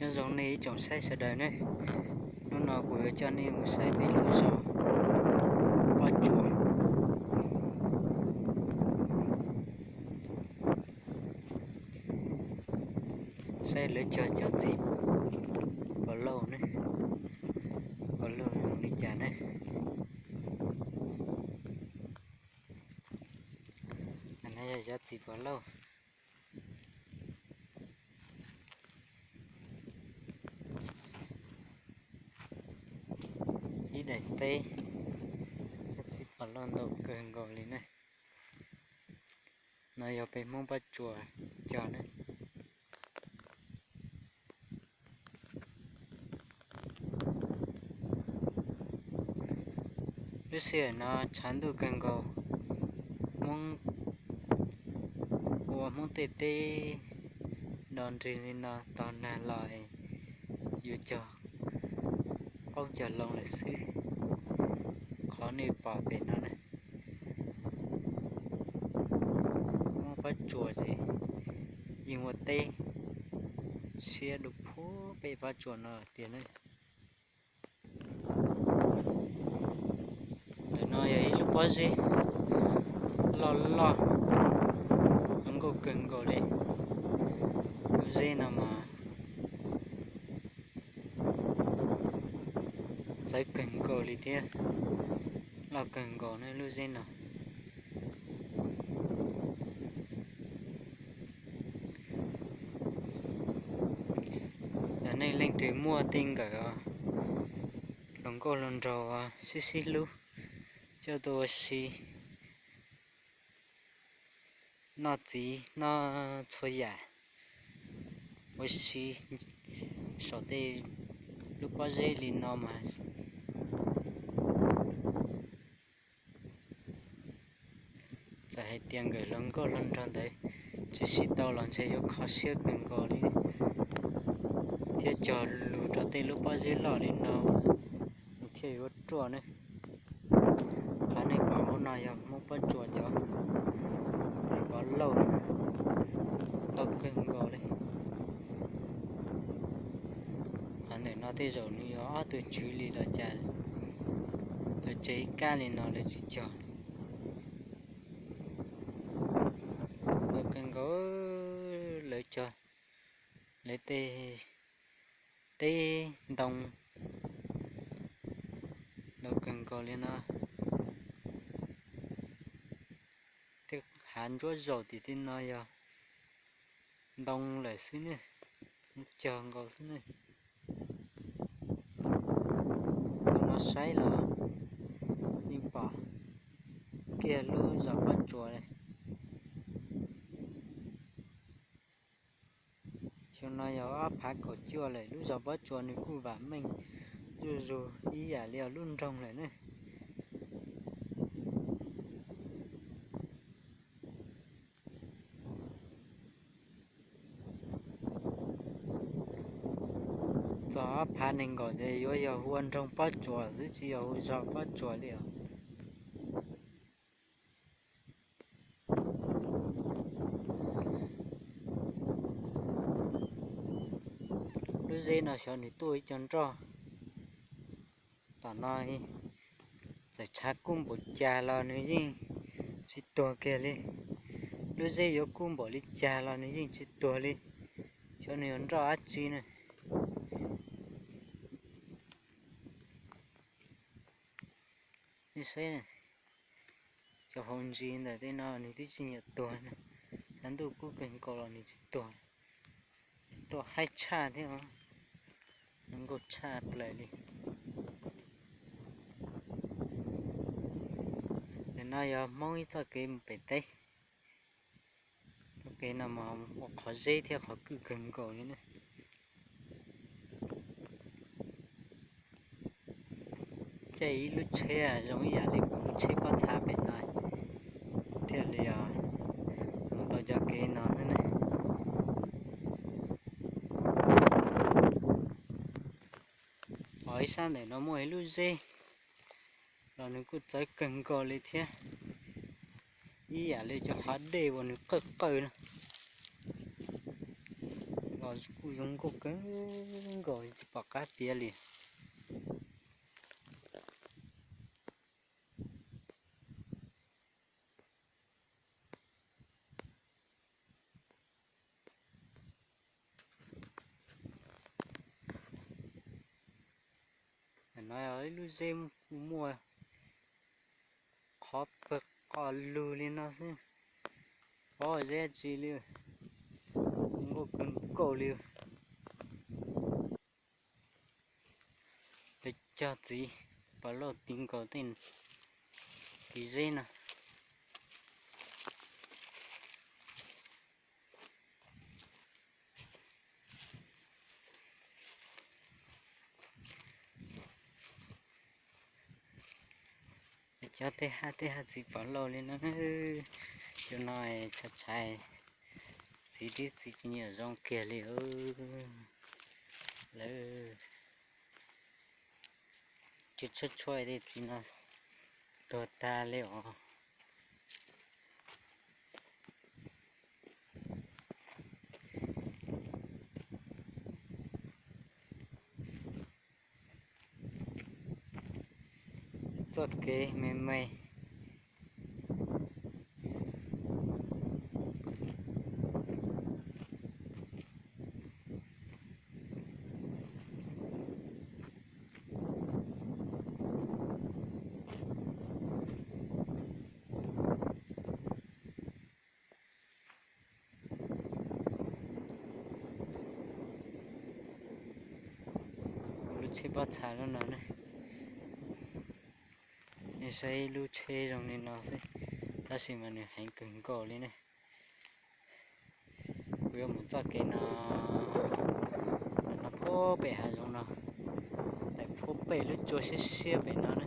Nyob zoo nej ib tsoom saib sawv daws ne, hnub no kuv yuav coj nej mus saib peb lub zos Pob Tsuas, saib lawv cog cov txiv pov lauj ne, pov lauj zoo li cas ne. Yog cov txiv pov lauj, ib daim teb, cov txiv pov lauj ntau kawg nkaus li ne. No yog peb Hmoob Pob Tsuas cog ne. Lub sij hawm no tshav ntuj kawg nkaus, Hmoob ua Hmoob tej teb do nrig li no tog nag los yuav cog qoob cog loo lawm xwb. Qhov nej pom pem no na, Hmoob Pob Tsuas ces yeej ua teb siab dua puag pem Pob Tsuas no tiag ne. Ntawm no yog ib lub pob zeb loj loj, zoo nkauj kawg nkaus li. Lub zeb no mas txawv kawg nkaus li thiab, loj kawg nkaus ne lub zeb no. Yog nej leej twg muaj tej nkawm hluas nkauj hluas nraug sib sib hlub coj tuaj ua si, noj txiv noj txhua yam ua si saum tej lub pob zeb li no mas txawm hais tias nkawm hluas nkauj hluas nraug ntawd tsis sib tau los ntshe yuav kho siab kawg nkaus li, thiab cog lus rau tej lub pob zeb loj li no nws thiaj yuav ruaj ne. Qhov nej pom hauv no yog Hmoob Pob Tsuas cov txiv pov lauj ntau kawg nkaus li. Qhov ntawm no tej zaum nws yog ob tug tswv li los cas, lawv tseg ib kab li no lawv tsis cog. Ntau kawg nkaus, lawv cog lawv tej teb ntoo ntau kawg nkaus li no. Tej hav ntsuab zaum tim tej no yog ntoo lawm xwb ne, cog nkaus xwb ne. Tus no saib los yeej pom kiag lub zos Pob Tsuas li. Xyoo no yog ob phav kaum cuaj lawm, lub zos Pob Tsuas nws kuj vam meej zuj zus ib yam li lub nroog lawm ne. Txog ob phav nees nkaum ces yuav yog hu ua nroog Pob Tsuas xwb tsis yog hu zos Pob Tsuas li os. Lub zeb no xyov nws tuaj ib co nroj. Tom no txawm tshav kub npaum cas los nws yeej tsis tuag kiag li. Lub zeb yuav kub npaum li cas los nws yeej tsis tuag li. Xyov nws yuav nroj dab tsi na. Nej saib, cov hauv ntsis ntawm tej no nws twb tsis nyiam tuag na. Tshav ntuj kub kawg nkaus los nws tsis tuag. Tuaj haib tshaj thiab, zoo nkauj tshaj plaws li. Ntawm no yog Hmoob ib txoj kev mus pem teb. Txoj kev no mas ua qhov zeb thiab qhov kwj kawg nkaus li na. Caij ib lub tsheb zoo ib yam li kuv lub tsheb pob txha pem no thiaj li mus tau cov kev no xwb ne. Ho ib sab ntawm no muaj ib lub zeb los nws kuj txawv kawg nkaus li thiab, ib yam li cov hav dej uas nws qawj qawj na. Kuj zoo nkauj kawg nkaus tsis pom qab piav li. No ib lub zeb kuj muaj qhov pawg qos lug li no xwb, pob zeb tsi li, nkauj kawg nkaus li. Peb cog txiv pov lauj ti nkaus tej kis zeb no. Cov tej haj tej haj txiv pov lauj li no. Xyoo no tshav tshav, txiv twb txiv tsis nyiam zoo kiag li. Lawv tsis tshuaj tshuaj tej txiv no tuag tag li os. Txoj kev me me. Lub tsheb pob txha lub no ne, nej saib ib lub tsheb zoo li no xwb, tab sis mas nws heev kawg nkaus li ne. Kuv yuav mus txoj kev no, no puag pem hav zoov no, tawm puag pem lub tsua siab siab pem no ne.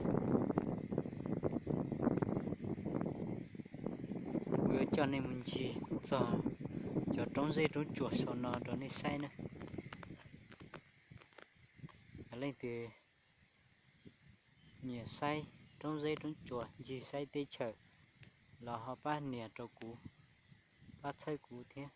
Kuv yuav coj nej mus ncig txog cov roob zeb roob tsuas saum no rau nej saib na. Yog leej twg nyiam saib roob zeb roob tsuas, ncig saib teb chaws los ho pab nias rau kuv, pab txhawb kuv thiab.